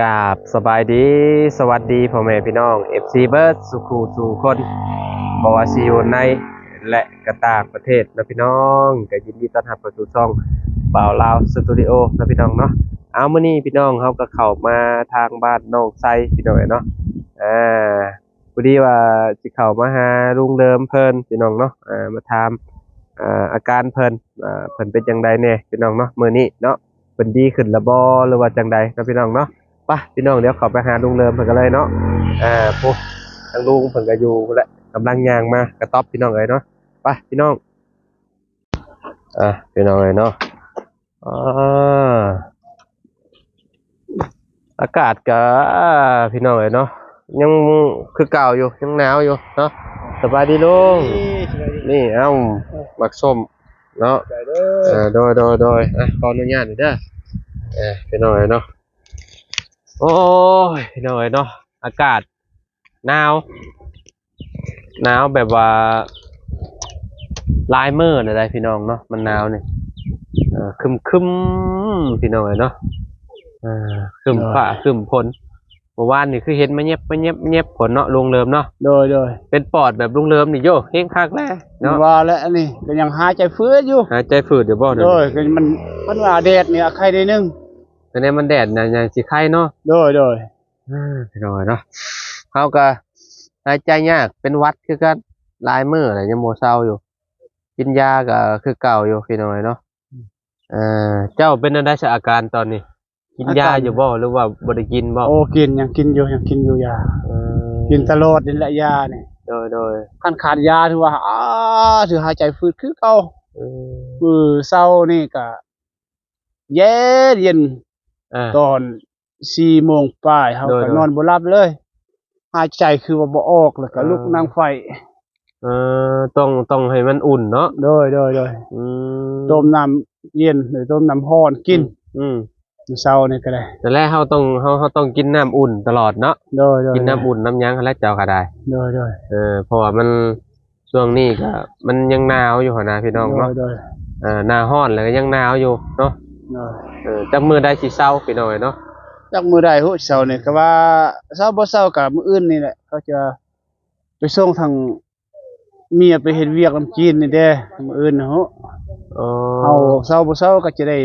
ກາບສະບາຍດີ ສະຫວັດດີພໍ່ແມ່ພີ່ນ້ອງ ເອັຟຊີ ເບິດສູ່ຄູ່ສູ່ຄົນ ບໍ່ວ່າຊິຢູ່ໃນ ແລະ ກະຕ່າງປະເທດເນາະພີ່ນ້ອງ. ກະຍິນດີຕ້ອນຮັບເຂົ້າສູ່ຊ່ອງບ່າວລາວສະຕູດິໂອເນາະພີ່ນ້ອງເນາະ. ເອົາ ມື້ນີ້ພີ່ນ້ອງເຮົາກະເຂົ້າມາທາງບ້ານໜອງໄຊພີ່ນ້ອງເອີຍເນາະ. ອາ ພໍດີວ່າຊິເຂົ້າມາຫາລຸງເລີມເພິ່ນພີ່ນ້ອງເນາະ ເອີ ມາຖາມ ເອີ ອາການເພິ່ນ ວ່າເພິ່ນເປັນຈັ່ງໃດແດ່ພີ່ນ້ອງເນາະ ມື້ນີ້ເນາະ ເພິ່ນດີຂຶ້ນລະບໍ່ ຫຼືວ່າຈັ່ງໃດເນາະພີ່ນ້ອງເນາະ. ໄປພີ່ນ້ອງ ດຽວເຂົ້າໄປຫາລຸງເລີມເພິ່ນກັນເລີຍເນາະ. ອາ ໂອ້ ທາງລຸງເພິ່ນກະຢູ່ພຸ້ນແຫຼະ ກຳລັງຍ່າງມາກະຕ໊ອບພີ່ນ້ອງເອີຍເນາະ. ໄປພີ່ນ້ອງ ອາ ພີ່ນ້ອງເອີຍເນາະ. ອາ ອາກາດກະ ພີ່ນ້ອງເອີຍເນາະ ຍັງຄືເກົ່າຢູ່ ຍັງໜາວຢູ່ເນາະ. ສະບາຍດີລຸງ. ນີ້ ເອົ້າ ໝາກສົ້ມເນາະ. ເອີ ໂດຍ ໂດຍ ໂດຍ. ອາ ຂໍອະນຸຍາດເດີ ເອີ ພີ່ນ້ອງເອີຍເນາະ. ໂອ້ຍ ພີ່ນ້ອງເອີຍເນາະ ອາກາດ ໜາວ ໜາວແບບວ່າຫຼາຍມື້ແລ້ວໄດ໋ພີ່ນ້ອງເນາະ ມັນໜາວນີ້. ເອີ ຄຶ້ມໆ ພີ່ນ້ອງເອີຍເນາະ ເອີ ຄຶ້ມຟ້າ ໂດຍ ຄຶ້ມຝົນ. ເມື່ອວານນີ້ຄືເຫັນມາແຍບ ມາແຍບ ມາແຍບຝົນເນາະ ລຸງເລີມເນາະ. ໂດຍ ໂດຍ. ເປັນປອດແບບລຸງເລີມນີ້ໂຢ ເຮງຄັກແລ້ວເນາະ. ວ່າແລ້ວ ອັນນີ້ກະຍັງຫາຍໃຈຝືດຢູ່. ຫາຍໃຈຝືດຢູ່ບໍ່? ໂດຍ. ກະມັນ ມັນວ່າແດດນີ້ໄຄໜ້ອຍໜຶ່ງ ກະແນວມັນແດດນະ ຍັງຊິໄຄເນາະ. ໂດຍ ໂດຍ. ເອີ ພີ່ນ້ອງເອີຍເນາະ ເຮົາກະຫາຍໃຈຍາກ ເປັນຫວັດຄືກັນ ຫຼາຍມື້ແລ້ວຍັງບໍ່ເຊົາຢູ່ ກິນຢາກະຄືເກົ່າຢູ່ພີ່ນ້ອງເອີຍເນາະ. ເອີ ເຈົ້າເປັນແນວໃດຊະ ອາການຕອນນີ້ ກິນຢາຢູ່ບໍ່ ຫຼືວ່າບໍ່ໄດ້ກິນບໍ່? ໂອ້ ກິນ ຍັງກິນຢູ່ ຍັງກິນຢູ່ຢາ. ເອີ ກິນຕະຫຼອດນີ້ແຫຼະຢານີ້. ໂດຍ ໂດຍ. ຄັນຂາດຢາຖືວ່າ ອາ ຖືຫາຍໃຈຝືດຄືເກົ່າ. ເອີ ມື້ເຊົ້ານີ້ກະ ເຢັນໆ ອາ ຕອນສີ່ໂມງປາຍ ເຮົາກະນອນບໍ່ຫຼັບເລີຍ ຫາຍໃຈຄືວ່າບໍ່ອອກ ແລ້ວກະລຸກນັ່ງໄຟ. ເອີ ຕ້ອງ ຕ້ອງໃຫ້ມັນອຸ່ນເນາະ. ໂດຍ ໂດຍ ໂດຍ. ອືມ ຕົ້ມນ້ຳເຢັນ ຫຼືຕົ້ມນ້ຳຮ້ອນກິນ. ອືມ ມື້ເຊົ້ານີ້ກະໄດ້ ນັ້ນແຫຼະ ເຮົາຕ້ອງ ເຮົາ ເຮົາຕ້ອງກິນນ້ຳອຸ່ນຕະຫຼອດເນາະ. ໂດຍ ໂດຍ. ກິນນ້ຳອຸ່ນນ້ຳຫຍັງຫັ້ນແຫຼະ ເຈົ້າກະໄດ້. ໂດຍ ໂດຍ. ເອີ ເພາະວ່າມັນ ຊ່ວງນີ້ກະມັນຍັງໜາວຢູ່ຫັ້ນນະພີ່ນ້ອງເນາະ. ໂດຍ ໂດຍ. ເອີ ໜ້າຮ້ອນແລ້ວກະຍັງໜາວຢູ່ເນາະ. ໂດຍ. ເອີ ຈັກມື້ໃດຊິເຊົາພີ່ນ້ອງເອີຍເນາະ. ຈັກມື້ໃດ ໂຫ ເຊົານີ້ກະວ່າເຊົາບໍ່ເຊົາກະມື້ອື່ນນີ້ແຫຼະ ເຂົາຈະໄປສົ່ງທາງເມຍໄປເຮັດວຽກນຳຈີນນີ້ເດ້ ມື້ອື່ນຫັ້ນ. ອໍ ເຮົາເຊົາບໍ່ເຊົາກະຈະໄດ້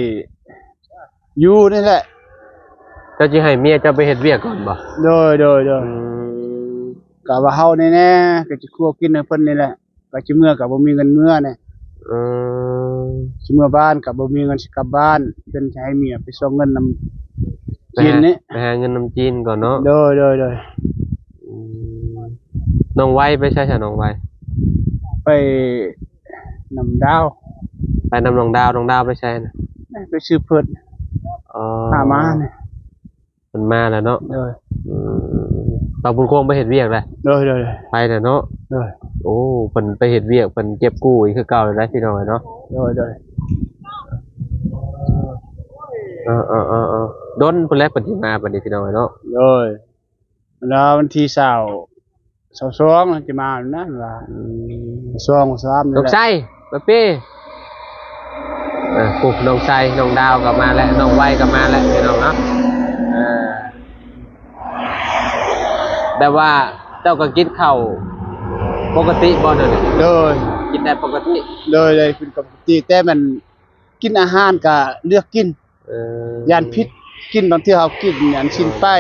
ຢູ່ນີ້ແຫຼະ. ເຈົ້າຊິໃຫ້ເມຍເຈົ້າໄປເຮັດວຽກກ່ອນບໍ່? ໂດຍ ໂດຍ ໂດຍ. ອືມ ກະວ່າເຮົາແນ່ໆ ກະຊິຄົວກິນໃຫ້ເພິ່ນນີ້ແຫຼະ ກະຊິເມືອກະບໍ່ມີເງິນເມືອແນ່. ອືມ ຊິເມືອບ້ານກະບໍ່ມີເງິນຊິກັບບ້ານ ເພິ່ນຈະໃຫ້ເມຍໄປສົ່ງເງິນນຳຈີນນີ້ ໄປຫາເງິນນຳຈີນກ່ອນເນາະ. ໂດຍ ໂດຍ ໂດຍ. ອືມ ນ້ອງໄວໄປໃສຊະ ນ້ອງໄວ? ໄປນຳດາວ ໄປນຳນ້ອງດາວ. ນ້ອງດາວໄປໃສນະ? ໄປຊື້ເພິ່ນ. ອໍ ຫາມານີ້ ເພິ່ນມາແລ້ວເນາະ. ໂດຍ. ອືມ ຕາບຸນຄົງໄປເຮັດວຽກແລ້ວ. ໂດຍ ໂດຍ ໂດຍ. ໄປແລ້ວເນາະ. ໂດຍ. ໂອ້ ເພິ່ນໄປເຮັດວຽກ ເພິ່ນເກັບກູ້ອີກຄືເກົ່າແລ້ວໄດ໋ພີ່ນ້ອງເອີຍເນາະ. ໂດຍ ໂດຍ. ເອີໆໆໆ ດົນພຸ້ນແຫຼະເພິ່ນຊິມາບັດນີ້ພີ່ນ້ອງເອີຍເນາະ. ໂດຍ. ລາວວັນທີຊາວ ຊາວສອງ ຊິມານະ ລາວວ່າ. ອືມ ສອງ ສາມນີ້ແຫຼະ. ນ້ອງໄຊ ມາເປ້ ເອີ ໂອ້ ນ້ອງໄຊ ນ້ອງດາວກະມາແລ້ວ ນ້ອງໄວກະມາແລ້ວພີ່ນ້ອງເນາະ. ເອີ ແບບວ່າເຈົ້າກະກິນເຂົ້າປົກກະຕິບໍ່ດຽວນີ້? ໂດຍ. ກິນໄດ້ປົກກະຕິ? ໂດຍ ໄດ້ກິນປົກກະຕິ ແຕ່ມັນ ກິນອາຫານກະເລືອກກິນ. ເອີ ຢ້ານຜິດ ກິນ ບາງເທື່ອເຮົາກິນອັນຊີ້ນໄກ່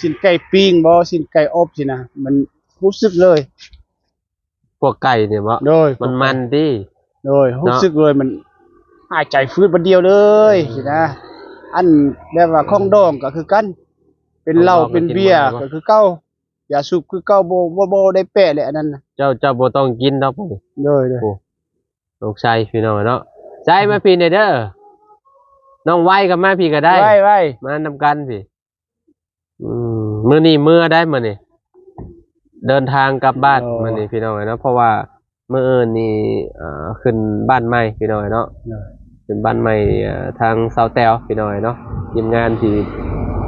ຊີ້ນໄກ່ປີ້ງບໍ່ ຊີ້ນໄກ່ອົບຊີ້ນະ ມັນຮູ້ສຶກເລີຍ. ພວກໄກ່ນີ້ບໍ່? ໂດຍ. ມັນມັນຕິ? ໂດຍ. ເນາະ ຮູ້ສຶກເລີຍ ມັນຫາຍໃຈຝືດບາດດຽວເລີຍຊີ້ນະ. ອັນແບບວ່າຂອງດອງກະຄືກັນ ເປັນເຫຼົ້າເປັນເບຍກະຄືເກົ່າ ຢາສູບຄືເກົ່າ ບໍ່ ບໍ່ ບໍ່ໄດ້ແປະແຫຼະອັນນັ້ນນະ. ເຈົ້າ ເຈົ້າບໍ່ຕ້ອງກິນດອກ. ໂດຍ ໂດຍ. ໂອ້ ນ້ອງໄຊພີ່ນ້ອງເນາະ. ໄຊ ມາພີ້ແດ່ເດີ ນ້ອງໄວກະມາພີ້ກະໄດ້. ໄວ ໄວ ມານຳກັນພີ້. ອືມ ມື້ນີ້ເມືອໄດ້ ມື້ນີ້ເດີນທາງກັບບ້ານ. ໂອ້ ມື້ນີ້ພີ່ນ້ອງເນາະ ເພາະວ່າມື້ອື່ນນີ້ ເອີ ຂຶ້ນບ້ານໃໝ່ພີ່ນ້ອງເນາະ. ໂດຍ. ຂຶ້ນບ້ານໃໝ່ ເອີ ທາງສາວແຕວພີ່ນ້ອງເນາະ ທີມງານທີ່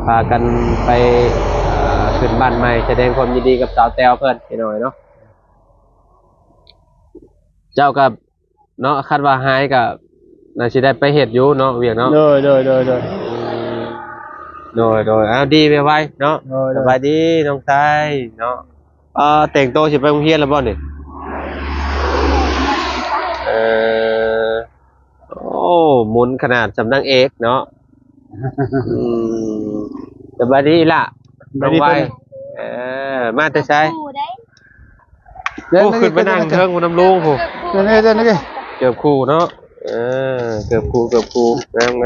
ພາກັນໄປ ເອີ ຂຶ້ນບ້ານໃໝ່ ສະແດງຄວາມຍິນດີກັບສາວແຕວເພິ່ນພີ່ນ້ອງເນາະ. ເຈົ້າກະ ເນາະ ຄັນວ່າຫາຍກະໜ້າຊິໄດ້ໄປເຮັດຢູ່ເນາະ ວຽກເນາະ. ໂດຍ ໂດຍ ໂດຍ ໂດຍ. ອືມ ໂດຍ ໂດຍ ເອົາ ດີໄວໆເນາະ. ໂດຍ ໂດຍ ສະບາຍດີນ້ອງຊາຍເນາະ. ເອີ ແຕ່ງໂຕຊິໄປໂຮງຮຽນແລ້ວບໍ່ນີ້? ເອີ ໂອ້ ໝຸນຂະໜາດສ່ຳນາງເອກເນາະ. ອືມ ສະບາຍດີລະ ສະບາຍດີ ນ້ອງໄວ. ເອີ ມາແຕ່ໃສ? ໂອ້ ຂຶ້ນໄປນັ່ງເທິງພຸ້ນນຳລຸງພຸ້ນ. ເກີບຄູ່ເນາະ. ເອີ ເກີບຄູ່ ເກີບຄູ່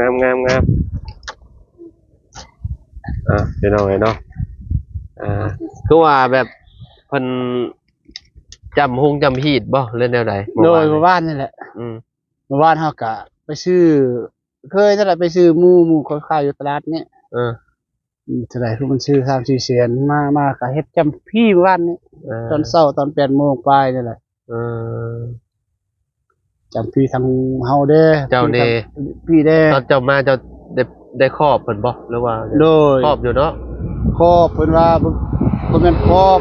ງາມໆໆໆ. ອ່າ ພີ່ນ້ອງເອີຍເນາະ ອ່າ ຄືວ່າແບບເພິ່ນຈຳຮຸ່ງຈຳຮີດບໍ່ ຫຼືແນວໃດ? ໂດຍ ມື້ວານນີ້ແຫຼະ. ອືມ ມື້ວານເຮົາກະໄປຊື້ ເຄີຍນັ້ນແຫຼະ ໄປຊື້ໝູ ໝູເຂົາຂາຍຢູ່ຕະຫຼາດນີ້. ເອີ ອືມ ເທົ່າໃດ ຄືມັນຊື້ສາມສີ່ແສນ ມາ ມາກະເຮັດຈຳພີມື້ວານນີ້. ເອີ ຕອນເຊົ້າ ຕອນແປດໂມງປາຍນີ້ແຫຼະ. ເອີ ຈຳພີທາງເຮົາເດ້ ເຈົ້ານີ້ ພີເດ້. ຕອນເຈົ້າມາເຈົ້າໄດ້ ໄດ້ຂອບເພິ່ນບໍ່ ຫຼືວ່າ? ໂດຍ ຂອບຢູ່ເນາະ. ຂອບ ເພິ່ນວ່າ ບໍ່ ບໍ່ແມ່ນຂອບ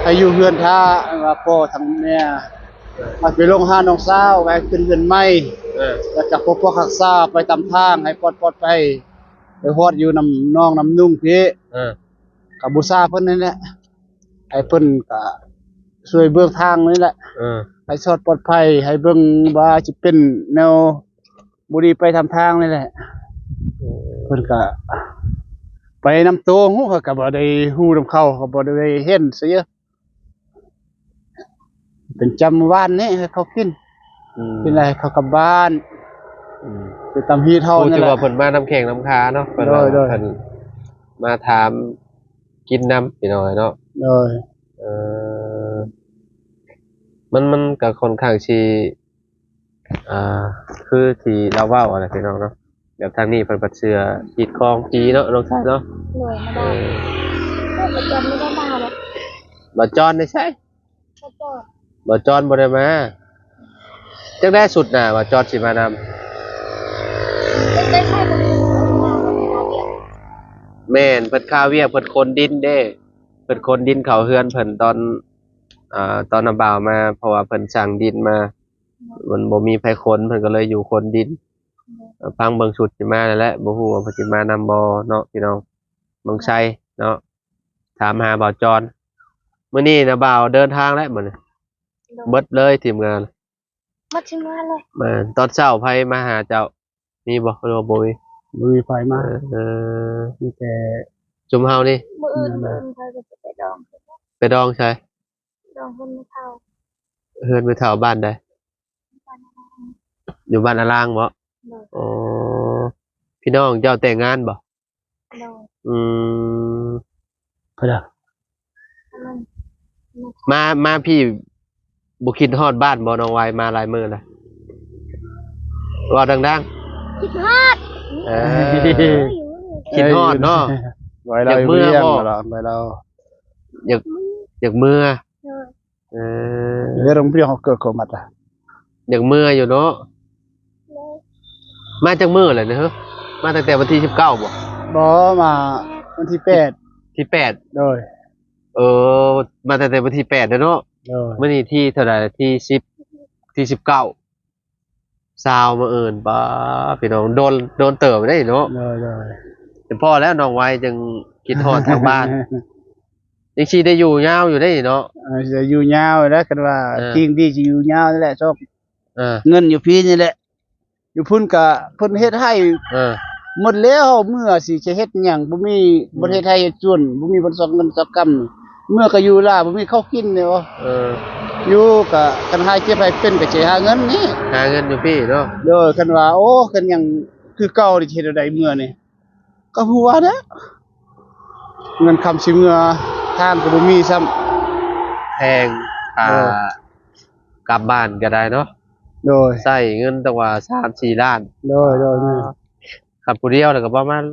ໃຫ້ຢູ່ເຮືອນຖ້າ ວ່າພໍ່ທາງແມ່ ເອີ ວ່າໄປລົງຫານ້ອງສາວ ໄວ້ຂຶ້ນເຮືອນໃໝ່. ເອີ ແລ້ວກໍປົກປັກຮັກສາໄປຕາມທາງໃຫ້ປອດ ປອດໄພ ໄປຮອດຢູ່ນຳນ້ອງນຳນຸ່ງພີ້. ເອີ ກໍບູຊາເພິ່ນນັ້ນແຫຼະ ໃຫ້ເພິ່ນກະຊ່ວຍເບິ່ງທາງນີ້ແຫຼະ. ເອີ ໃຫ້ສອດປອດໄພ ໃຫ້ເບິ່ງວ່າຊິເປັນແນວບໍ່ດີໄປຕາມທາງນີ້ແຫຼະ. ເອີ ເພິ່ນກະໄປນຳໂຕ ຮູ້ ເຂົາກະບໍ່ໄດ້ຮູ້ນຳເຂົາ ເຂົາບໍ່ໄດ້ເຫັນຊະເຍອະ. ເປັນຈຳວານນີ້ໃຫ້ເຂົາກິນ. ອືມ ກິນແລ້ວໃຫ້ເຂົາກັບບ້ານ. ອືມ ໄປຕຳຮີດເຮົານີ້ແຫຼະ ຖືວ່າເພິ່ນມານຳແຂ້ງນຳຂາເນາະ. ເພິ່ນ ໂດຍ ວ່າ ໂດຍ ເພິ່ນມາຖາມ ກິນນຳ ພີ່ນ້ອງເອີຍເນາະ. ໂດຍ ເອີ ມັນ ມັນກໍຄ່ອນຂ້າງຊິ ອ່າ ຄືທີ່ລາວເວົ້າຫັ້ນແຫຼະ ພີ່ນ້ອງເນາະ. ແບບທາງນີ້ເພິ່ນກໍເຊື່ອຮີດຄອງຜີເນາະ ນ້ອງຊາຍເນາະ. ໂດຍ ມາ ເອີ ດາ ເອີ ບໍ່ຈອນໄດ້ມາບໍ່? ບໍ່ຈອນໄດ້ໃສ? ບໍ່ຈອນ ບໍ່ຈອນບໍ່ໄດ້ມາ. ຈັ່ງໃດສຸດໜ້າວ່າຈອນຊິມານຳ. ແມ່ນ ເພິ່ນຄາວຽກ ເພິ່ນຂົນດິນເດ້ ເພິ່ນຂົນດິນເຂົ້າເຮືອນເພິ່ນຕອນ ອ່າ ຕອນນ້າບ່າວມາ ເພາະວ່າເພິ່ນສັ່ງດິນມາ ມັນບໍ່ມີໃຜຂົນ ເພິ່ນກໍເລີຍຢູ່ຂົນດິນ. ຟັງເບິ່ງສຸດຊິມາແລ້ວແຫຼະ ບໍ່ຮູ້ວ່າເພິ່ນຊິມານຳບໍ່ເນາະ ພີ່ນ້ອງ. ເມືອງໄຊເນາະ ຖາມຫາບ່າວຈອນ. ມື້ນີ້ນະບ່າວເດີນທາງແລ້ວມື້ນີ້. ໂດຍ ເບິດເລີຍທີມງານ. ໝົດທີມງານເລີຍ. ແມ່ນ ຕອນເຊົ້າໃຜມາຫາເຈົ້າ ມີບໍ່ ຫຼືວ່າບໍ່ມີ? ບໍ່ມີໃຜມາ. ເອີ ມີແຕ່ຊຸມເຮົານີ້. ມື້ອື່ນ ມື້ອື່ນຂ້ອຍກໍຈະໄປດອງ. ໄປດອງໃສ? ດອງເຮືອນແມ່ເຖົ້າ. ເຮືອນແມ່ເຖົ້າບ້ານໃດ? ຢູ່ບ້ານອາລາງບໍ? ໂດຍ ໂອ້ ພີ່ນ້ອງເຈົ້າແຕ່ງງານບໍ? ໂດຍ ອືມ ເພິ່ນ ມາ ມາພີ້ບໍ່ຄິດຮອດບ້ານບໍ ນ້ອງໄວ? ມາຫຼາຍມື້ແລ້ວ ເວົ້າດັງໆ. ຄິດຮອດ. ເອີ ຄິດຮອດເນາະ. ຢາກເມືອບໍ? ຢາກ ຢາກເມືອ. ໂດຍ ເອີ ເລື່ອງເລື່ອງຂອງເກີດຂອງມັນ ຢາກເມືອຢູ່ເນາະ. ໂດຍ ມາຈັກມື້ແລ້ວນີ້ເຮີ? ມາຕັ້ງແຕ່ວັນທີສິບເກົ້າບໍ? ບໍ່ ມາວັນທີແປດ. ທີແປດ. ໂດຍ ເອີ ມາຕັ້ງແຕ່ວັນທີແປດແລ້ວເນາະ. ໂດຍ ມື້ນີ້ທີເທົ່າໃດ? ທີສິບ ທີສິບເກົ້າ. ຊາວມື້ອື່ນ ປ້າ ພີ່ນ້ອງ ໂດນ ໂດນເຕີບໄດ໋ເນາະ. ໂດຍ ໂດຍ ແຕ່ພໍແລ້ວນ້ອງໄວຈຶ່ງຄິດຮອດທາງບ້ານ ຍັງຊິໄດ້ຢູ່ຍາວຢູ່ໄດ໋ເນາະ. ເອີ ຊິໄດ້ຢູ່ຍາວແລ້ວ ຄັນວ່າ ເອີ ຈິງດີຊິຢູ່ຍາວນີ້ແຫຼະ ຊອກ ເອີ ເງິນຢູ່ພີ້ນີ້ແຫຼະ. ຢູ່ພຸ້ນກະເພິ່ນເຮັດໃຫ້ ເອີ ໝົດແລ້ວ ເຮົາເມືອຊິຈະເຮັດຫຍັງ ບໍ່ມີ ອືມ ບໍ່ເຮັດໄຮ່ເຮັດສວນ ບໍ່ມີບ່ອນຊອກເງິນຊອກຄຳ. ເມືອກໍຢູ່ລາ ບໍ່ມີເຂົ້າກິນນີ້ບໍ? ເອີ ຢູ່ກະຄັນຫາຍເຈັບຫາຍເປັນກໍຊິຫາເງິນນີ້ ຫາເງິນຢູ່ພີ້ເນາະ. ໂດຍ ຄັນວ່າ ໂອ້ ຄັນຍັງຄືເກົ່ານີ້ ຊິເຮັດແນວໃດເມືອນີ້? ກໍຄືວ່າແຫຼະ ເງິນຄຳຊິເມືອ ທາງກໍບໍ່ມີຊ້ຳ. ແພງ ຄ່າ ເອີ ກັບບ້ານກໍໄດ້ເນາະ. ໂດຍ ໃຊ້ເງິນຕັ້ງວ່າສາມສີ່ລ້ານ. ໂດຍ ໂດຍ ແມ່ນ. ຄັນຜູ້ດຽວແລ້ວກໍປະມານ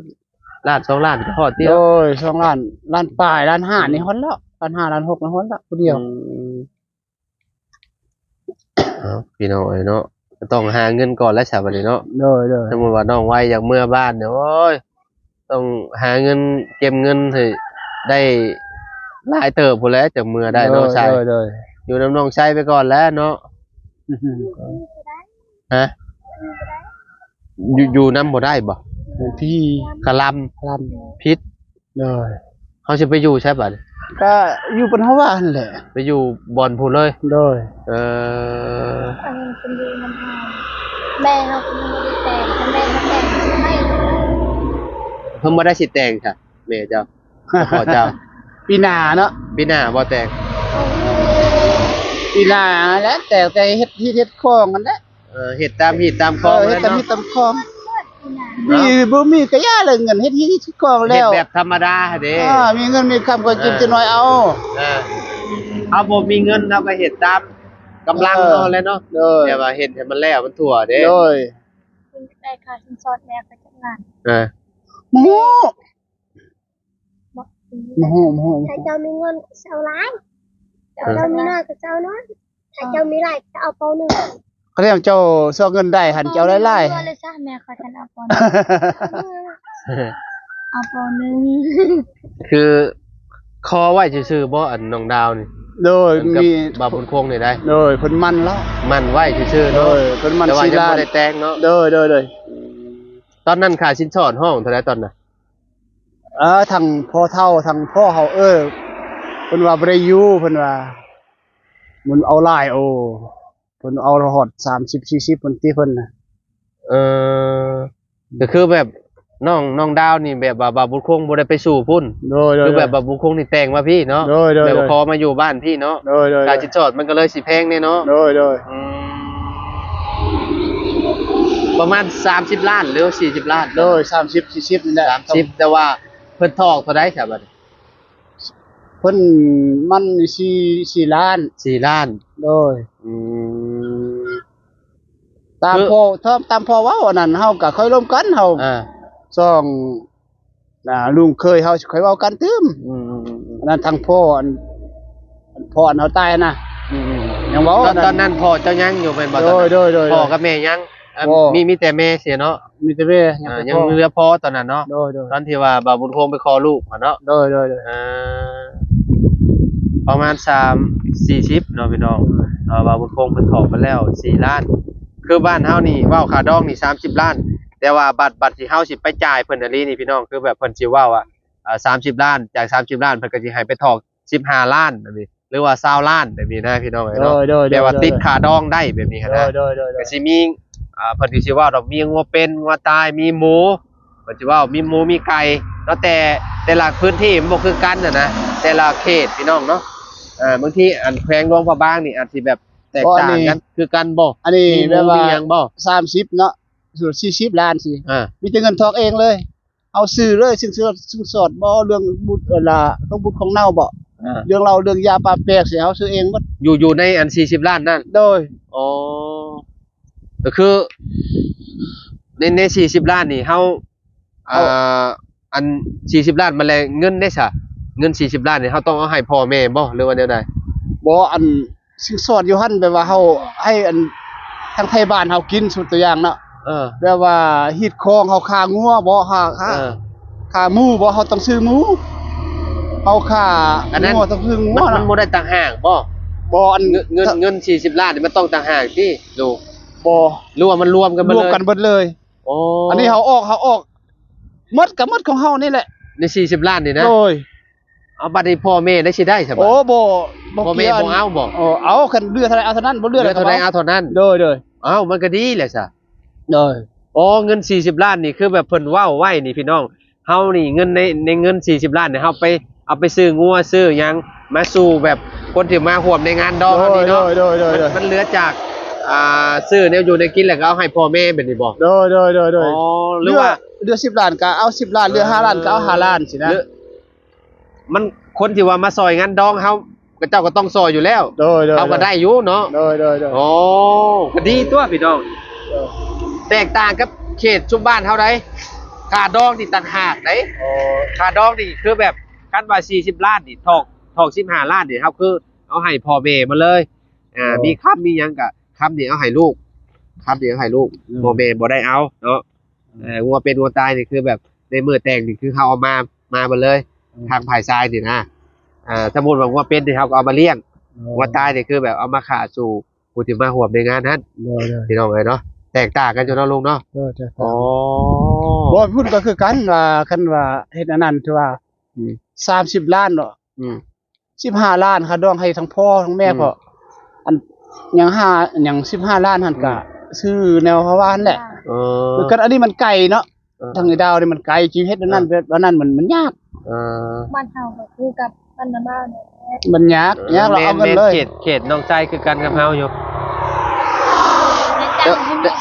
ລ້ານສອງລ້ານກໍຮອດຕິ. ໂດຍ ສອງລ້ານ ລ້ານປາຍ ລ້ານຫ້ານີ້ຮອດແລ້ວ ລ້ານຫ້າ ລ້ານຫົກນີ້ຮອດແລ້ວ ຜູ້ດຽວ. ອືມ ເອົາ ພີ່ນ້ອງເອີຍເນາະ ກໍຕ້ອງຫາເງິນກ່ອນແຫຼະຊະບັດນີ້ເນາະ. ໂດຍ ໂດຍ ສົມມຸດວ່ານ້ອງໄວຢາກເມືອບ້ານນີ້ ໂອ້ຍ ຕ້ອງຫາເງິນ ເກັບເງິນໃຫ້ໄດ້ຫຼາຍເຕີບພຸ້ນແຫຼະ ຈັ່ງເມືອໄດ້ເນາະ. ໂດຍ ຊາຍ ໂດຍ ໂດຍ ຢູ່ນຳນ້ອງຊາຍໄປກ່ອນແຫຼະເນາະ. ຮະ? ຢູ່ ຢູ່ນຳບໍ່ໄດ້ບໍ? ທີ່ກະລຳ ກະລຳ ຜິດ ໂດຍ ເຮົາຊິໄປຢູ່ໃສບາດນີ້? ກະຢູ່ບ່ອນເຮົາວ່າຫັ້ນແຫຼະ ໄປຢູ່ບ່ອນພຸ້ນເລີຍ ໂດຍ ເອີ ອັນນັ້ນເພິ່ນຢູ່ນຳເຮົາ ແມ່ເຮົາກໍຍັງບໍ່ໄດ້ແຕ່ງ ຄັນແມ່ເຮົາແຕ່ງຊິໃຫ້ ເພິ່ນບໍ່ໄດ້ຊິແຕ່ງຊະ ແມ່ເຈົ້າ ພໍ່ເຈົ້າ ປີໜ້າເນາະ ປີໜ້າບໍ່ແຕ່ງ ປີໜ້າແຫຼະ ແຕ່ງແຕ່ເຮັດຮີດເຮັດຄອງຫັ້ນແຫຼະ ເອີ ເຮັດຕາມຮີດຕາມຄອງ ເອີ ເຮັດຕາມຮີດຕາມຄອງ ມີ ເນາະ ບໍ່ມີກະຢ່າແຫຼະ ເງິນເຮັດຮີດເຮັດຄອງແລ້ວ ເຮັດແບບທຳມະດາຫັ້ນເດ້ ອ່າ ມີເງິນມີຄຳກໍກິນ ເອີ ຈັກໜ້ອຍເອົາ ເອີ ເຮົາບໍ່ມີເງິນເຮົາກໍເຮັດຕາມກຳລັງ ເອີ ເຮົາແຫຼະເນາະ ໂດຍ ແຕ່ວ່າເຮັດໃຫ້ມັນແລ້ວມັນທົ່ວເດ້ ໂດຍ ໄດ້ຄ່າສິນສອດແດ່ ໄປຈັກງານ ເອີ ບໍ່ຮູ້ ບໍ່ຮູ້ ບໍ່ຮູ້ ບໍ່ຮູ້ ຖ້າເຈົ້າມີເງິນກໍເອົາຫຼາຍ ເອີ ເຈົ້າມີໜ້ອຍກໍເອົາໜ້ອຍ ຖ້າເຈົ້າມີຫຼາຍກໍເອົາປຶ້ມໜຶ່ງ ຄັນເຈົ້າຊອກເງິນໄດ້ຫັ້ນ ເຈົ້າໄດ້ຫຼາຍ ເອົາປຶ້ມໜຶ່ງ ແມ່ຂ້ອຍຄັນເອົາປຶ້ມໜຶ່ງ ເອົາປຶ້ມໜຶ່ງ ຄືຂໍໄວ້ຊື່ໆບໍ່ ອັນນ້ອງດາວນີ້ ໂດຍ ມີບ່າວບຸນຄົງນີ້ໄດ໋ ໂດຍ ເພິ່ນໝັ້ນແລ້ວ ໝັ້ນໄວ້ຊື່ໆເນາະ ໂດຍ ເພິ່ນໝັ້ນ ແຕ່ວ່າຍັງບໍ່ໄດ້ແຕ່ງເນາະ ໂດຍ ໂດຍ ໂດຍ ຕອນນັ້ນຄ່າສິນສອດຮ້ອງເທົ່າໃດຕອນນັ້ນ? ເອີ ທັງພໍ່ເຖົ້າທັງພໍ່ເຮົາ ເອີ ເພິ່ນວ່າບໍ່ໄດ້ຢູ່ ເພິ່ນວ່າມັນເອົາຫຼາຍ ໂອ້ ເພິ່ນເອົາຮອດສາມສິບສີ່ສິບພຸ້ນຕິເພິ່ນນະ ເອີ ກໍຄືແບບນ້ອງ ນ້ອງດາວນີ້ແບບວ່າບ່າວບຸນຄົງບໍ່ໄດ້ໄປສູ່ພຸ້ນ ໂດຍ ໂດຍ ຄືແບບບ່າວບຸນຄົງນີ້ແຕ່ງມາພີ້ເນາະ ໂດຍ ໂດຍ ແບບ ໂດຍ ຂໍມາຢູ່ບ້ານພີ້ເນາະ ໂດຍ ໂດຍ ຄ່າສິນສອດມັນກໍເລີຍຊິແພງແດ່ເນາະ ໂດຍ ໂດຍ ອືມ ປະມານສາມສິບລ້ານ ຫຼື ສີ່ສິບລ້ານ ໂດຍ ສາມສິບ ສີ່ສິບນີ້ແຫຼະ ສາມສິບ ແຕ່ວ່າ ເພິ່ນຖອກເທົ່າໃດຊະບັດນີ້? ເພິ່ນໝັ້ນສີ່ ສີ່ລ້ານ ສີ່ລ້ານ ໂດຍ ອືມ ຕາມພໍ່ ຕາມ ຕາມພໍ່ເວົ້າ ອັນນັ້ນເຮົາກໍຄ່ອຍລົມກັນ ເຮົາ ອ່າ ສອງ ອ່າ ລຸງເຂີຍເຮົາຊິຄ່ອຍເວົ້າກັນຕື່ມ ອືມໆໆໆ ອັນນັ້ນທາງພໍ່ ອັນ ອັນພໍ່ອັນເຮົາຕາຍນະ ອືມໆ ຍັງເວົ້າ ຕອນ ຕອນນັ້ນພໍ່ເຈົ້າຍັງຢູ່ແມ່ນບໍ່? ໂດຍ ຕອນນັ້ນ ໂດຍ ໂດຍ ພໍ່ກັບແມ່ຍັງ ອ່າ ບໍ່ ມີ ມີແຕ່ແມ່ເສຍເນາະ ມີແຕ່ແມ່ ອ່າ ຍັງ ຍັງເຫຼືອພໍ່ຕອນນັ້ນເນາະ ໂດຍ ໂດຍ ຕອນທີ່ວ່າບ່າວບຸນຄົງໄປຂໍລູກຫັ້ນເນາະ ໂດຍ ໂດຍ ໂດຍ ອ່າ ປະມານສາມ ສີ່ສິບເນາະພີ່ນ້ອງ ໂດຍ ອ່າ ບ່າວບຸນຄົງເພິ່ນຖອກໄປແລ້ວສີ່ລ້ານ ຄືບ້ານເຮົານີ້ເວົ້າຄ່າດອງນີ້ສາມສິບລ້ານ ແຕ່ວ່າບັດ ບັດທີ່ເຮົາຊິໄປຈ່າຍເພິ່ນອີ່ຫຼີນີ້ພີ່ນ້ອງ ຄືແບບເພິ່ນຊິເວົ້າວ່າ ອ່າ ສາມສິບລ້ານ ຈາກສາມສິບລ້ານ ເພິ່ນກໍຊິໃຫ້ໄປຖອກ ສິບຫ້າລ້ານແບບນີ້ ຫຼືວ່າຊາວລ້ານແບບນີ້ນະພີ່ນ້ອງເອີຍເນາະ ໂດຍ ໂດຍ ແບບວ່າ ໂດຍ ຕິດຄ່າດອງໄດ້ແບບນີ້ຫັ້ນນະ ໂດຍ ໂດຍ ໂດຍ ກໍຊິມີ ອ່າ ເພິ່ນກໍຊິເວົ້າດອກ ມີງົວເປັນ ງົວຕາຍ ມີໝູ ເພິ່ນຊິເວົ້າ ມີໝູ ມີໄກ່ເນາະ ແຕ່ ແຕ່ລະພື້ນທີ່ມັນບໍ່ຄືກັນຫັ້ນນະ ແຕ່ລະເຂດພີ່ນ້ອງເນາະ ອ່າ ບາງທີອັນແຂວງຫຼວງພະບາງນີ້ອາດຊິແບບແຕກຕ່າງກັນ ບໍ່ ອັນນີ້ ຄືກັນບໍ່ ອັນນີ້ ມີໝູ ແບບວ່າ ມີຫຍັງບໍ່ ສາມສິບເນາະ ສ່ວນສີ່ສິບລ້ານຊີ້ ອ່າ ມີແຕ່ເງິນຖອກເອງເລີຍ ເຮົາຊື້ເລີຍ ຊິນສອດ ຊິນສອດບໍ່ ເລື່ອງບຸດ ເອີ ລະ ຂອງບຸດຂອງເນົາບໍ່ ອ່າ ເລື່ອງເຫຼົ້າເລື່ອງຢາປາແປກຊີ້ ເຮົາຊື້ເອງໝົດ ຢູ່ ຢູ່ໃນອັນສີ່ສິບລ້ານນັ້ນ ໂດຍ ອໍ ກໍຄືໃນ ໃນສີ່ສິບລ້ານນີ້ເຮົາ ເອົາ ອ່າ ອັນສີ່ສິບລ້ານມາແລະ ເງິນເດ້ຊະ ເງິນສີ່ສິບລ້ານນີ້ເຮົາຕ້ອງເອົາໃຫ້ພໍ່ແມ່ບໍ່ ຫຼືວ່າແນວໃດ? ບໍ່ ອັນ ສິນສອດຢູ່ຫັ້ນ ແບບວ່າເຮົາໃຫ້ອັນທາງໄທບ້ານເຮົາກິນ ສົມມຸດຕົວຢ່າງເນາະ ເອີ ແບບວ່າຮີດຄອງ ເຮົາຂ້າງົວບໍ່ ຂ້າ ຂ້າ ເອີ ຂ້າໝູບໍ່ ເຮົາຕ້ອງຊື້ໝູ ເຮົາຂ້າ ອັນນັ້ນ ງົວຕ້ອງຊື້ງົວ ມັນ ມັນບໍ່ໄດ້ຕ່າງຫາກບໍ່? ບໍ່ ອັນ ເງິນ ເງິນ ເງິນສີ່ສິບລ້ານນີ້ມັນຕ້ອງຕ່າງຫາກຕິ ຫຼື ບໍ່ ຫຼືວ່າມັນລວມກັນເບິດເລີຍ? ລວມກັນເບິດເລີຍ ອໍ ອັນນີ້ເຮົາອອກ ເຮົາອອກ ໝົດກໍໝົດຂອງເຮົານີ້ແຫຼະ ໃນສີ່ສິບລ້ານນີ້ນະ ໂດຍ ເອົາ ບັດນີ້ພໍ່ແມ່ໄດ້ຊິໄດ້ຊະ ໂອ້ ບໍ່ ບໍ່ ພໍ່ແມ່ບໍ່ເອົາບໍ່? ເອີ ເອົາ ຄັນເຫຼືອເທົ່າໃດເອົາເທົ່ານັ້ນ ບໍ່ເຫຼືອເທົ່າໃດເອົາເທົ່ານັ້ນ ໂດຍ ໂດຍ ເອົ້າ ມັນກໍດີແຫຼະຊະ ໂດຍ ອໍ ເງິນສີ່ສິບລ້ານນີ້ ຄືແບບເພິ່ນເວົ້າໄວ້ນີ້ພີ່ນ້ອງ ເຮົານີ້ເງິນໃນ ໃນເງິນສີ່ສິບລ້ານນີ້ ເຮົາໄປ ເອົາໄປຊື້ງົວຊື້ຫຍັງ ມາສູ່ແບບຄົນທີ່ມາຮ່ວມໃນງານດອງເຮົານີ້ເນາະ ໂດຍ ໂດຍ ໂດຍ ມັນ ໂດຍ ມັນເຫຼືອຈາກ ອ່າ ຊື້ແນວຢູ່ແນວກິນ ແລ້ວກໍເອົາໃຫ້ພໍ່ແມ່ແບບນີ້ບໍ່? ໂດຍ ໂດຍ ໂດຍ ອໍ ຫຼືວ່າ ເຫຼືອ ເຫຼືອສິບລ້ານກໍເອົາສິບລ້ານ ເຫຼືອຫ້າລ້ານກໍເອົາຫ້າລ້ານຊີ້ນະ ມັນ ຄົນທີ່ວ່າມາຊ່ອຍງານດອງເຮົາ ເຂົາເຈົ້າກໍຕ້ອງຊ່ອຍຢູ່ແລ້ວ ໂດຍ ໂດຍ ເຮົາກໍໄດ້ຢູ່ເນາະ ໂດຍ ໂດຍ ໂດຍ ໂອ້ ກໍດີຕົວະພີ່ນ້ອງ ໂດຍ ແຕກຕ່າງກັບເຂດຊຸມບ້ານເຮົາໃດ໋ ຄ່າດອງນີ້ຕ່າງຫາກໃດ໋ ອໍ ຄ່າດອງນີ້ຄືແບບ ຄັນວ່າສີ່ສິບລ້ານນີ້ ຖອກ ຖອກສິບຫ້າລ້ານນີ້ ເຮົາຄືເອົາໃຫ້ພໍ່ແມ່ໝົດເລີຍ ອ່າ ອໍ ມີຄຳມີຫຍັງກໍ ຄຳນີ້ເອົາໃຫ້ລູກ ຄຳນີ້ເອົາໃຫ້ລູກ ອືມ ພໍ່ແມ່ບໍ່ໄດ້ເອົາເນາະ ອືມ ເອີ ງົວເປັນງົວຕາຍນີ້ຄືແບບ ໃນມື້ແຕ່ງນີ້ຄືເຮົາເອົາມາ ມາເບິດເລີຍ ອືມ ທາງຝ່າຍຊາຍນີ້ນະ ເອີ ສົມມຸດວ່າງົວເປັນນີ້ເຮົາກໍເອົາມາລ້ຽງ ອໍ ງົວຕາຍນີ້ຄືແບບເອົາມາຂ້າສູ່ຜູ້ທີ່ມາຮ່ວມໃນງານຫັ້ນ ໂດຍໆ ພີ່ນ້ອງເອີຍເນາະ ແຕກຕ່າງກັນຢູ່ເນາະລຸງເນາະ. ໂດຍ ແຕກຕ່າງ. ອໍ ບໍ່ ພຸ້ນກໍຄືກັນ ວ່າຄັນວ່າເຮັດອັນນັ້ນ ຖືວ່າ ອືມ ສາມສິບລ້ານເນາະ. ອືມ ສິບຫ້າລ້ານຄ່າດອງໃຫ້ທັງພໍ່ທັງແມ່. ອືມ ເພາະອັນຫຍັງ ຫ້າ ຫຍັງ ສິບຫ້າລ້ານຫັ້ນ ອືມ ກະຊື້ແນວເຮົາວ່າຫັ້ນແຫຼະ. ເອີ ຄືກັນ ອັນນີ້ມັນໄກເນາະ. ເອີ ທາງໃນດາວນີ້ມັນໄກ ຊິເຮັດອັນນັ້ນ ເອີ ແບບອັນນັ້ນ ມັນ ມັນຍາກ. ເອີ ບ້ານເຮົາກໍຄືກັບບ້ານນາບ່າວນີ້ແຫຼະ ມັນຍາກ ເອີ ຍາກ ລາວເອົາເງິນເລີຍ. ເຂດ ເຂດນ້ອງຊາຍຄືກັນກັບເຮົາຢູ່. ແຕ່ ແຕ່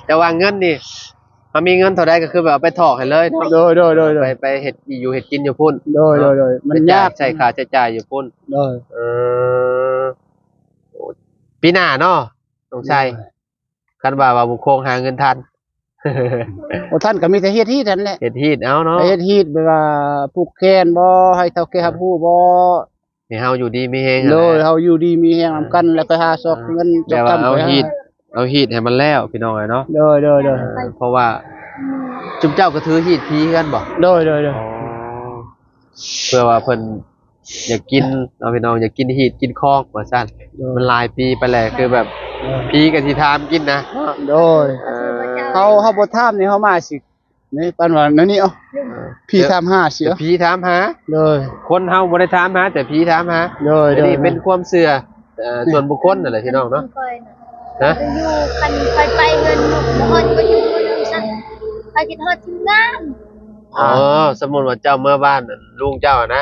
ແຕ່ວ່າເງິນນີ້ ເຮົາມີເງິນເທົ່າໃດກໍຄືແບບເອົາໄປຖອກໃຫ້ເລີຍເນາະ. ໂດຍ ໂດຍ ໂດຍ ໂດຍ ໄປ ໄປເຮັດຢູ່ເຮັດກິນຢູ່ພຸ້ນ. ໂດຍ ເນາະ ໂດຍ ໂດຍ ມັນຍາກ ໄປຈ່າຍ ໃຊ້ຄ່າໃຊ້ຈ່າຍຢູ່ພຸ້ນ. ໂດຍ ເອີ ໂອ້ ປີໜ້າເນາະ ນ້ອງຊາຍ. ໂດຍ ຄັນວ່າ ວ່າບຸກຄົງຫາເງິນທັນ. ໂອ້ ທັນກໍມີແຕ່ເຮັດຮີດຫັ້ນແຫຼະ ເຮັດຮີດເອົາເນາະ. ເຮັດຮີດ ແບບວ່າຜູກແຂນບໍ ໃຫ້ເຖົ້າແກ່ຮັບຮູ້ບໍ ໃຫ້ເຮົາຢູ່ດີມີແຮງ. ໂດຍ ເຮົາຢູ່ດີມີແຮງນຳກັນ ເອີ ແລ້ວໄປຫາຊອກເງິນ ແບບວ່າເອົາຮີດ ເອົາຮີດໃຫ້ມັນແລ້ວ ພີ່ນ້ອງເອີຍເນາະ. ໂດຍ ໂດຍ ໂດຍ ເອີ ເພາະວ່າ ອືມ ຈຸມເຈົ້າກໍຖືຮີດຜີເຮືອນບໍ? ໂດຍ ໂດຍ ໂດຍ ອໍ ເພື່ອວ່າເພິ່ນຢາກກິນເນາະ ພີ່ນ້ອງ ຢາກກິນຮີດກິນຄອງວ່າຊັ້ນ. ໂດຍ ມັນຫຼາຍປີໄປແລ້ວ ຄືແບບ ເອີ ຜີກໍຊິຖາມກິນນະ. ໂດຍ ເອີ ເຮົາ ເຮົາບໍ່ຖາມນີ້ ເຮົາມາຊິ ນີ້ປານວ່າແນວນີ້ ເອົາ ເອີ ຜີຖາມຫາຊິ ເອົາ ຜີຖາມຫາ. ໂດຍ ຄົນເຮົາບໍ່ໄດ້ຖາມຫາ ແຕ່ຜີຖາມຫາ. ໂດຍ ໂດຍ ອັນນີ້ເປັນຄວາມເຊື່ອ ເອີ ສ່ວນບຸກຄົນນັ້ນແຫຼະ ພີ່ນ້ອງເນາະ. ຮະ ຢູ່ ຄັນຂ້ອຍໄປເຮືອນລູກ ບໍ່ຮອດ ບໍ່ຢູ່ນຳຊັ້ນ ຂ້ອຍຄິດຮອດທີມງານ. ອໍ ອໍ ສົມມຸດວ່າເຈົ້າເມືອບ້ານລຸງເຈົ້ານະ.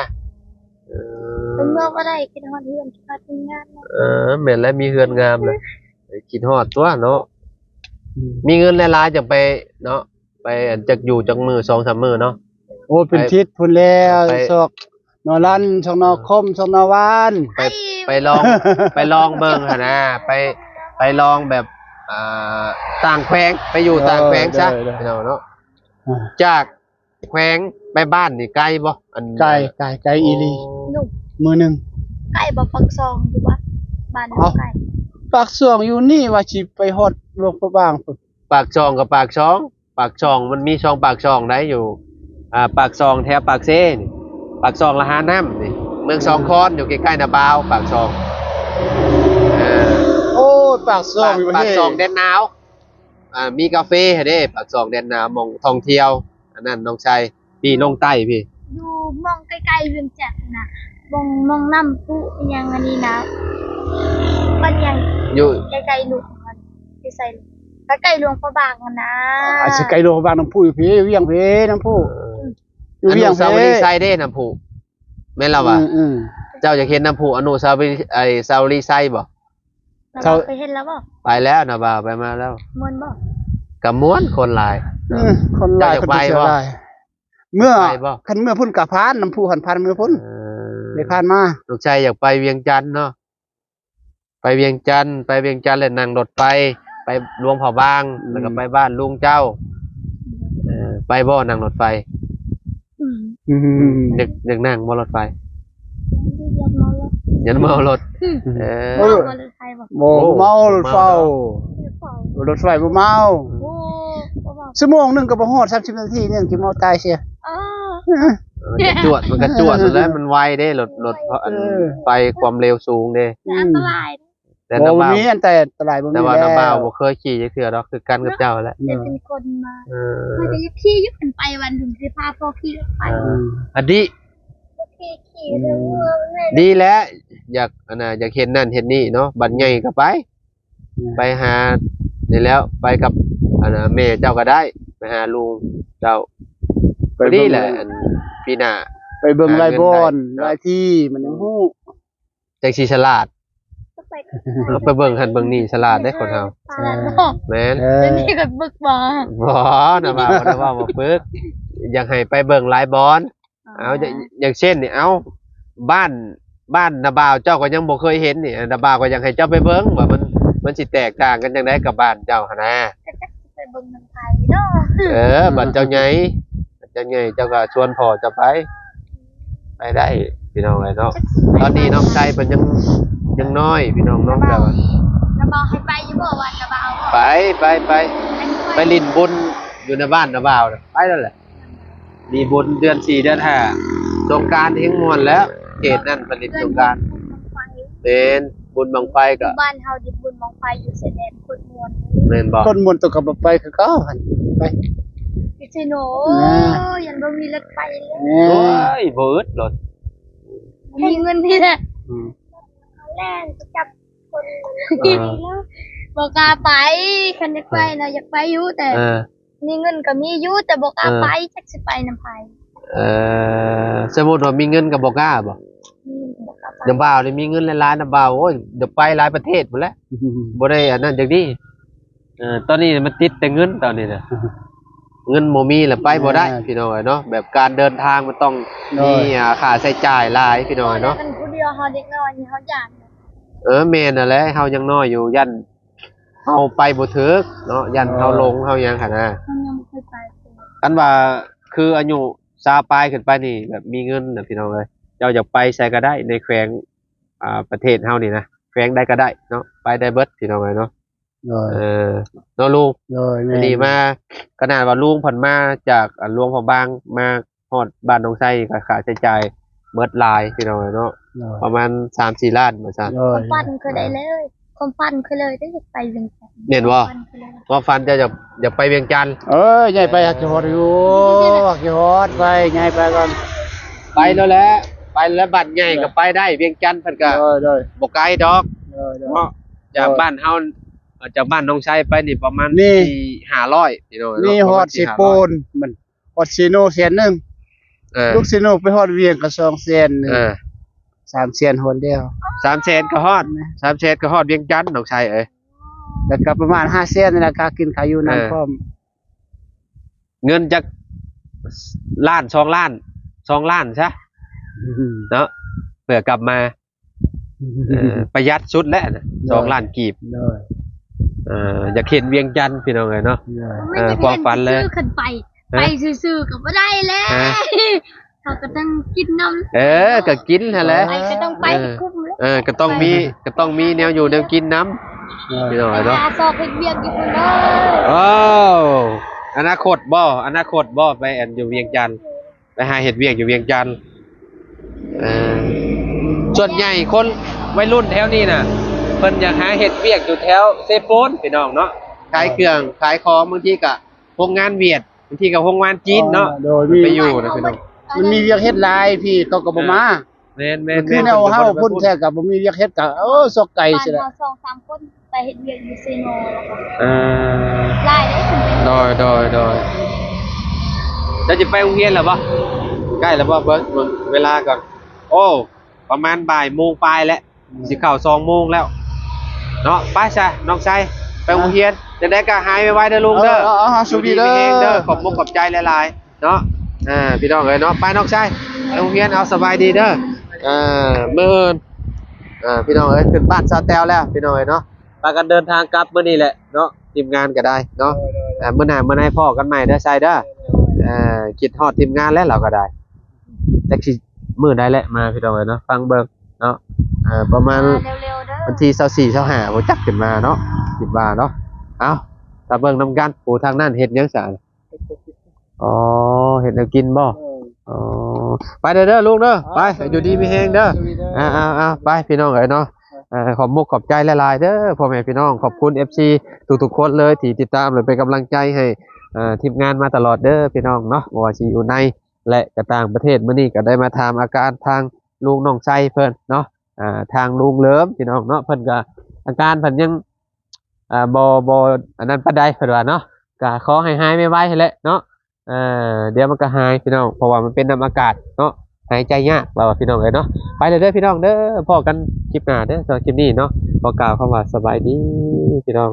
ເອີ ເມືອບໍ່ໄດ້ ຄິດຮອດເຮືອນ ຄິດຮອດທີມງານ. ເອີ ແມ່ນແຫຼະ ມີເຮືອນງາມແລ້ວ ຄິດຮອດຕົວະເນາະ. ອືມ ມີເງິນຫຼາຍໆ ຈັ່ງໄປເນາະ ໄປອັນຈັກຢູ່ຈັກມື້ ສອງສາມມື້ເນາະ. ໂອ້ ເປັນທິດພຸ້ນແລ້ວ ໄປ ຊອກໜໍ່ລັນ ຊອກໜໍ່ ເອີ ຄົມ ຊອກໜໍ່ຫວານ ໄປ ໄປລອງ ໄປລອງເບິ່ງຫັ້ນນະ ໄປ ໄປລອງແບບ ອ່າ ຕ່າງແຂວງ ໄປຢູ່ຕ່າງແຂວງຊະ ໂດຍ ໂດຍ ໂດຍ ພີ່ນ້ອງເນາະ. ອ່າ ຈາກແຂວງໄປບ້ານນີ້ໄກບໍ່? ອັນ ໄກ ໄກ ໄກອີ່ຫຼີ. ໂອ້ ມື້ໜຶ່ງ. ໄກບໍ່ ປາກຊ່ອງ ຫຼືວ່າບ້ານ? ເອົ້າ ໄກ ປາກຊ່ອງຢູ່ນີ້ ວ່າຊິໄປຮອດຫຼວງພະບາງພຸ້ນ. ປາກຊ່ອງກັບປາກຊ່ອງ ປາກຊ່ອງມັນມີສອງປາກຊ່ອງໃດ໋ ຢູ່ ອ່າ ປາກຊ່ອງແຖວປາກເຊນີ້ ປາກຊ່ອງລະຫານ້ຳນີ້ ເມືອງສອງຄອນ ຢູ່ໃກ້ໆນາບ່າວ ປາກຊ່ອງ. ເອີ ໂອ້ຍ ປາກຊ່ອງ ປາກ ຢູ່ປາກຊ່ອງແດນໜາວ ອ່າ ມີກາເຟຫັ້ນເດ້ ປາກຊ່ອງແດນໜາວ ໝ່ອງທ່ອງທ່ຽວ. ອັນນັ້ນນ້ອງໄຊ ພີ່ລົງໃຕ້ພີ່ ຢູ່ໝ່ອງໃກ້ໆວຽງຈັນນະ ໝ່ອງ ໝ່ອງນ້ຳພຸອີ່ຫຍັງອັນນີ້ນະ ບ້ານຫຍັງ ຢູ່ໃກ້ໆຫຼວງ ຢູ່ໃສ ໃກ້ໆຫຼວງພະບາງຫັ້ນນະ. ອາດຊິໃກ້ຫຼວງພະບາງ ນ້ຳພຸຢູ່ພີ້ ວຽງພີ້ ນ້ຳພຸ ເອີ ຢູ່ວຽງພີ້ ອະນຸສາວະລີໄຊເດ້ ນ້ຳພຸ ແມ່ນລະວະ? ອືມໆ ເຈົ້າຢາກເຫັນນ້ຳພຸອະນຸສາວະລີ ໄອ້ ສາວະລີໄຊບໍ່? ເຈົ້າເຄີຍເຫັນແລ້ວບໍ່? ໄປແລ້ວ ນາບ່າວໄປມາແລ້ວ. ມ່ວນບໍ່? ກະມ່ວນ ຄົນຫຼາຍ. ອືມ ຄົນຫຼາຍ ເຈົ້າຢາກໄປບໍ່? ຄົນເຈົ້າຫຼາຍ ເມື່ອ ໄປບໍ່? ຄັນເມື່ອພຸ້ນກະຜ່ານ ນ້ຳພຸຫັ້ນ ຜ່ານເມື່ອພຸ້ນ. ເອີ ໄດ້ຜ່ານມາ. ລູກຊາຍຢາກໄປວຽງຈັນເນາະ ໄປວຽງຈັນ ໄປວຽງຈັນແລ້ວນັ່ງລົດໄຟ ໄປຫຼວງພະບາງ ອືມ ແລ້ວກໍໄປບ້ານລຸງເຈົ້າ. ເອີ ໄປບໍ່ ນັ່ງລົດໄຟ? ອືມ ອືມ ຢາກ ຢາກນັ່ງບໍ່ລົດໄຟ? ຢ້ານເມົາລົດ ຢ້ານເມົາລົດ. ອືມ ເອີ ເມົາລົດໄຟບໍ່? ບໍ່ ໂອ້ ເມົາລົດໄຟ ລົດໄຟບໍ່ເມົາ. ໂອ້ ບໍ່ເມົາ ຊົ່ວໂມງໜຶ່ງກໍບໍ່ຮອດ ສາມສິບນາທີໜຶ່ງ ຊິເມົາຕາຍເສຍ. ອໍ ເອີ ມັນກະຈວດ ມັນກະຈວດຫັ້ນແຫຼະ ມັນໄວເດ້ ລົດ ລົດ ອັນ ເອີ ໄຟຄວາມເລັວສູງເດ້ ອັນຕະລາຍ. ແຕ່ ບໍ່ ນຳບ່າວ ມີອັນຕະລາຍ ບໍ່ມີ ແຕ່ວ່າ ແລ້ວ ນຳບ່າວບໍ່ເຄີຍຂີ່ຈັກເທື່ອດອກ ຄືກັນກັບເຈົ້າແຫຼະ. ເອີ ເປັນຄົນມາ ເອີ ຂ້ອຍກໍຢາກຂີ່ຢູ່ ຄັນໄປວັນໜຶ່ງຊິພາພໍ່ຂີ່ລົດໄຟ. ເອີ ອືມ ອັນນີ້ ບໍ່ຂີ່ ຂີ່ເລື່ອງເມືອງແມ່ນ ດີແຫຼະ ຢາກ ອັນນ່າ ຢາກເຫັນນັ້ນເຫັນນີ້ເນາະ ບັດໃຫຍ່ກໍໄປ ອືມ ໄປຫານີ້ແລ້ວ ໄປກັບ ອັນນ່າ ແມ່ເຈົ້າກໍໄດ້ ໄປຫາລຸງເຈົ້າ ໄປເບິ່ງ ພໍດີແຫຼະ ອັນ ປີໜ້າ ໄປເບິ່ງຫຼາຍບ່ອນ ຫາເງິນໄດ້ເນາະ ຫຼາຍທີ່ ມັນຍັງຮູ້ ຈັ່ງຊິສະຫຼາດ ໄປ ເອົາໄປເບິ່ງຫັ້ນເບິ່ງນີ້ ສະຫຼາດເດ້ຄົນເຮົາ. ສະຫຼາດບໍ່? ແມ່ນ ເອີ ດຽວນີ້ກໍຝຶກບໍ່? ບໍ່ ນະວ່າ ນະວ່າບໍ່ຝຶກ ຢາກໃຫ້ໄປເບິ່ງຫຼາຍບ່ອນ. ອໍ ເອົາ ຢ່າ ຢ່າງເຊັ່ນນີ້ ເອົາ ບ້ານ ບ້ານນ້າບ່າວເຈົ້າກໍຍັງບໍ່ເຄີຍເຫັນນີ້ ນ້າບ່າວກໍຢາກໃຫ້ເຈົ້າໄປເບິ່ງວ່າມັນ ມັນຊິແຕກຕ່າງກັນຈັ່ງໃດກັບບ້ານເຈົ້າຫັ້ນນາ. ກໍຈັກຊິໄປເບິ່ງນຳໃຜເນາະ. ເອີ ບັດເຈົ້າໃຫຍ່ ເຈົ້າໃຫຍ່ເຈົ້າກໍຊວນພໍ່ເຈົ້າໄປ ໄປໄດ້ພີ່ນ້ອງເອີຍເນາະ. ຕອນນີ້ນ້ອງໄຊເພິ່ນຍັງ ຍັງນ້ອຍພີ່ນ້ອງເນາະ. ແຕ່ວ່າ ນ້າບ່າວໃຫ້ໄປຢູ່ບໍ່ ບ້ານນ້າບ່າວ? ໄປ ໄປ ໄປ ໄປຫຼິ້ນບຸນຢູ່ໃນບ້ານນ້າບ່າວນະ ໄປແລ້ວແຫຼະ. ມີບຸນເດືອນສີ່ເດືອນຫ້າ ສົງການແຮ່ງມ່ວນແລ້ວ ເຂດນັ້ນເພິ່ນຫຼິ້ນສົງການ. ແມ່ນ ບຸນບັ້ງໄຟກໍ ຢູ່ບ້ານເຮົາເດ ບຸນບັ້ງໄຟຢູ່ຊາຍແດນໂຄດມ່ວນ. ແມ່ນບໍ່? ຄົນມ່ວນຕົວກໍບໍ່ໄປຄືເກົ່າຫັ້ນ ໄປຢູ່ເຊໂນ. ອ່າ ໂອ້ຍ ຍັງບໍ່ມີລົດໄປເລີຍ. ແມ່ນ ໂອ້ຍ ບໍ່ອຶດລົດ ບໍ່ມີເງິນນີ້ແຫຼະ. ອືມ ແລ່ນໄປຈັບຄົນ ອ່າ ບໍ່ກ້າໄປ. ຄັນຢາກໄປນະ ອ່າ ຢາກໄປຢູ່ ແຕ່ ອ່າ ມີເງິນກໍມີຢູ່ ແຕ່ບໍ່ກ້າ ເອີ ໄປ ຈັກຊິໄປນຳໃຜ. ເອີ ສົມມຸດວ່າມີເງິນກໍບໍ່ກ້າບໍ່? ອືມ ບໍ່ກ້າໄປ. ນຳບ່າວນີ້ມີເງິນຫຼາຍໆ ນຳບ່າວ ໂອ້ຍ ດຽວໄປຫຼາຍປະເທດພຸ້ນແຫຼະ ບໍ່ໄດ້ອັນນັ້ນຈັກດີ. ເອີ ຕອນນີ້ມັນຕິດແຕ່ເງິນຕອນນີ້ນະ ເງິນບໍ່ມີລະໄປບໍ່ໄດ້. ແມ່ນ ພີ່ນ້ອງເອີຍເນາະ ແບບການເດີນທາງມັນຕ້ອງ ໂດຍ ມີ ອ່າ ຄ່າໃຊ້ຈ່າຍຫຼາຍ ພີ່ນ້ອງເອີຍເນາະ. ຄັນຜູ້ດຽວເຮົາເດັກນ້ອຍນີ້ເຮົາຢ້ານ. ເອີ ແມ່ນຫັ້ນແຫຼະ ເຮົາຍັງນ້ອຍຢູ່ ຢ້ານ ເຮົາໄປບໍ່ຖືກເນາະ ຢ້ານເຮົາ ເອີ ຫຼົງເຮົາຫຍັງຫັ້ນນະ. ເຮົາຍັງບໍ່ເຄີຍໄປ. ຄັນວ່າຄືອາຍຸຊາວປາຍຂຶ້ນໄປນີ້ ແບບມີເງິນນະ ພີ່ນ້ອງເອີຍ ເຈົ້າຢາກໄປໃສກໍໄດ້ໃນແຂວງ ອ່າ ປະເທດເຮົານີ້ນະ ແຂວງໃດກໍໄດ້ເນາະ ໄປໄດ້ເບິດ ພີ່ນ້ອງເອີຍເນາະ. ໂດຍ ເອີ ເນາະລຸງ. ໂດຍ ແມ່ນ ອັນນີ້ມາ ຂະໜາດວ່າລຸງເພິ່ນມາຈາກ ອ່າ ຫຼວງພະບາງ ມາ ຮອດບ້ານໜອງໄຊກໍຄ່າໃຊ້ຈ່າຍເບິດຫຼາຍ ພີ່ນ້ອງເອີຍເນາະ. ໂດຍ ປະມານສາມສີ່ລ້ານວ່າຊັ້ນ. ໂດຍ ຄວາມຝັນຄືໄດ້ເລີຍ ຄວາມຝັນຄືເລີຍ ໄດ້ຢາກໄປວຽງຈັນ. ແມ່ນບໍ່? ຄວາມຝັນຄືເລີຍ ຄວາມຝັນເຈົ້າຢາກ ຢາກໄປວຽງຈັນ. ເອີ ໃຫຍ່ໄປ ເອີ ຢາກຊິຮອດຢູ່ ຢາກຊິຮອດໄປ ໃຫຍ່ໄປກ່ອນ. ໄປແລ້ວແຫຼະ ໄປແລ້ວ ບ້ານໃຫຍ່ກໍໄປໄດ້ ວຽງຈັນເພິ່ນກໍ ໂດຍ ໂດຍ ບໍ່ໄກດອກ. ໂດຍ ໂດຍ ເນາະ ຈາກ ໂດຍ ບ້ານເຮົາ ຈາກບ້ານໜອງໄຊໄປນີ້ປະມານ ນີ້ ສີ່ຫ້າຮ້ອຍ ພີ່ນ້ອງເນາະ. ນີ້ຮອດເຊໂປນ ປະມານສີ່ຫ້າຮ້ອຍ ມັນ ຮອດເຊໂນແສນໜຶ່ງ. ເອີ ລູກເຊໂນໄປຮອດວຽງກໍສອງແສນໜຶ່ງ. ເອີ ສາມແສນຮອດແລ້ວ ສາມແສນກໍຮອດນະ ສາມແສນກໍຮອດວຽງຈັນ ນ້ອງຊາຍເອີຍ. ແລ້ວກໍປະມານຫ້າແສນນີ້ລະ ຄ່າກິນຄ່າຢູ່ນຳ ເອີ ພ້ອມ. ເງິນຈັກລ້ານ ສອງລ້ານ ສອງລ້ານຊະ ອືມ ເນາະ ເພື່ອກັບມາ. ເອີ ປະຢັດສຸດແຫຼະນະ ໂດຍ ສອງລ້ານກີບ. ໂດຍ ເອີ ຢາກເຫັນວຽງຈັນ ພີ່ນ້ອງເອີຍເນາະ. ໂດຍ ເອີ ຄວາມຝັນເລີຍ ຄືຄັນໄປ ຮະ ໄປຊື່ໆກໍບໍ່ໄດ້ແຫຼະ. ຮະ ເຮົາກໍຕ້ອງກິນນຳ. ເອີ ກໍກິນຫັ້ນແຫຼະ ໄປກໍຕ້ອງໄປ ເອີ ໃຫ້ຄຸ້ມເລີຍ. ເອີ ກໍຕ້ອງມີ ກໍຕ້ອງມີແນວຢູ່ແນວກິນນຳ ໂດຍ ພີ່ນ້ອງເອີຍເນາະ. ຫາຊອກເຮັດວຽກຢູ່ພຸ້ນເດີ. ໂອ້ ອະນາຄົດບໍ່ ອະນາຄົດບໍ່ ໄປອັນຢູ່ວຽງຈັນ ໄປຫາເຮັດວຽກຢູ່ວຽງຈັນ. ເອີ ສ່ວນໃຫຍ່ຄົນໄວລຸ້ນແຖວນີ້ນະ ເພິ່ນຢາກຫາເຮັດວຽກຢູ່ແຖວເຊໂປນ ພີ່ນ້ອງເນາະ ຂາຍເຄື່ອງຂາຍຂອງ ບາງທີກະໂຮງງານຫວຽດ ບາງທີກະໂຮງງານຈີນເນາະ. ໂດຍ ໄປຢູ່ນະ ພີ່ນ້ອງ ມັນມີວຽກເຮັດຫຼາຍ ພີ່ເຂົາກໍບໍ່ມາ. ເອີ ແມ່ນໆໆ ຄືແນວເຮົາພຸ້ນແທ້ກໍບໍ່ມີວຽກເຮັດກໍ ໂອ້ ຊອກໄກຊິລະ. ບ້ານເຮົາສອງສາມຄົນ ໄປເຮັດວຽກຢູ່ເຊໂນ ແລ້ວກໍ ເອີ ຫຼາຍເດ້. ໂດຍ ໂດຍ ໂດຍ ເຈົ້າຊິໄປໂຮງຮຽນແລ້ວບໍ່? ໃກ້ແລ້ວບໍ່? ເບິ່ງ ເບິ່ງເວລາກ່ອນ. ໂອ້ ປະມານບ່າຍໂມງປາຍແລ້ວ ອືມ ຊິເຂົ້າສອງໂມງແລ້ວເນາະ. ໄປຊະນ້ອງຊາຍ ໄປໂຮງຮຽນ. ຈັ່ງໃດກໍຫາຍໄວໆເດີລຸງເດີ. ເອີ ເອີ ເອີ ຢູ່ດີມີແຮງເດີ. ຂອບມຸກຂອບໃຈຫຼາຍໆ ເນາະ. ອ່າ ພີ່ນ້ອງເອີຍເນາະ ໄປນ້ອງຊາຍ ໄປໂຮງຮຽນ. ເອົາ ສະບາຍດີເດີ. ອ່າ ມື້ອື່ນ ອ່າ ພີ່ນ້ອງເອີຍ ຂຶ້ນບ້ານຊາວແຕ້ວແລ້ວ ພີ່ນ້ອງເອີຍເນາະ. ພາກັນເດີນທາງກັບມື້ນີ້ແຫຼະເນາະ ທີມງານກໍໄດ້ເນາະ. ໂດຍ ໂດຍ ອ່າ ມື້ໜ້າມື້ໃນພໍ້ກັນໃໝ່ເດີຊາຍເດີ. ໂດຍ ໂດຍ ອ່າ ຄິດຮອດທີມງານແລ້ວ ເຮົາກໍໄດ້ ຈັກຊິມື້ໃດແຫຼະມາ ພີ່ນ້ອງເອີຍເນາະ. ຟັງເບິ່ງເນາະ ອ່າ ປະມານ ມາເລັວໆເດີ ວັນທີຊາວສີ່ ຊາວຫ້າ ບໍ່ຈັກຂຶ້ນມາເນາະ ຄິດວ່າເນາະ. ເອົ້າ ຖ້າເບິ່ງນຳກັນ ໂອ້ ທາງນັ້ນເຮັດຫຍັງຊະ? ອໍ ເຮັດແນວກິນບໍ່? ເອີ ອໍ ໄປເດີ ເດີລຸງເດີ. ໄປ ເອີ ຢູ່ດີມີແຮງເດີ. ອ່າ ອ່າ ໄປພີ່ນ້ອງເອີຍເນາະ. ເອີ ຂອບມຸກຂອບໃຈຫຼາຍໆເດີພໍ່ແມ່ພີ່ນ້ອງ. ຂອບຄຸນເອັຟຊີທຸກໆຄົນເລີຍທີ່ຕິດຕາມ ແລະ ເປັນກຳລັງໃຈໃຫ້ ເອີ ທີມງານມາຕະຫຼອດເດີພີ່ນ້ອງເນາະ ບໍ່ວ່າຊິຢູ່ໃນ ແລະ ກໍຕ່າງປະເທດ. ມື້ນີ້ກໍໄດ້ມາຖາມອາການທາງລຸງນ້ອງໄຊເພິ່ນເນາະ ອ່າ ທາງລຸງເຫຼີມພີ່ນ້ອງເນາະ. ເພິ່ນກໍອາການເພິ່ນຍັງ ອ່າ ບໍ່ ບໍ່ອັນນັ້ນປານໃດເພິ່ນວ່າເນາະ. ກໍຂໍໃຫ້ຫາຍໄວໆຫັ້ນແຫຼະເນາະ. ເອີ ດຽວມັນກໍຫາຍພີ່ນ້ອງ ເພາະວ່າມັນເປັນນຳອາກາດເນາະ ຫາຍໃຈຍາກ ວ່າພີ່ນ້ອງເອີຍເນາະ. ໄປແລ້ວເດີພີ່ນ້ອງເດີ ພໍ້ກັນຄລິບໜ້າເດີ. ສຳລັບຄລິບນີ້ເນາະ ຂໍກ່າວຄຳວ່າສະບາຍດີພີ່ນ້ອງ.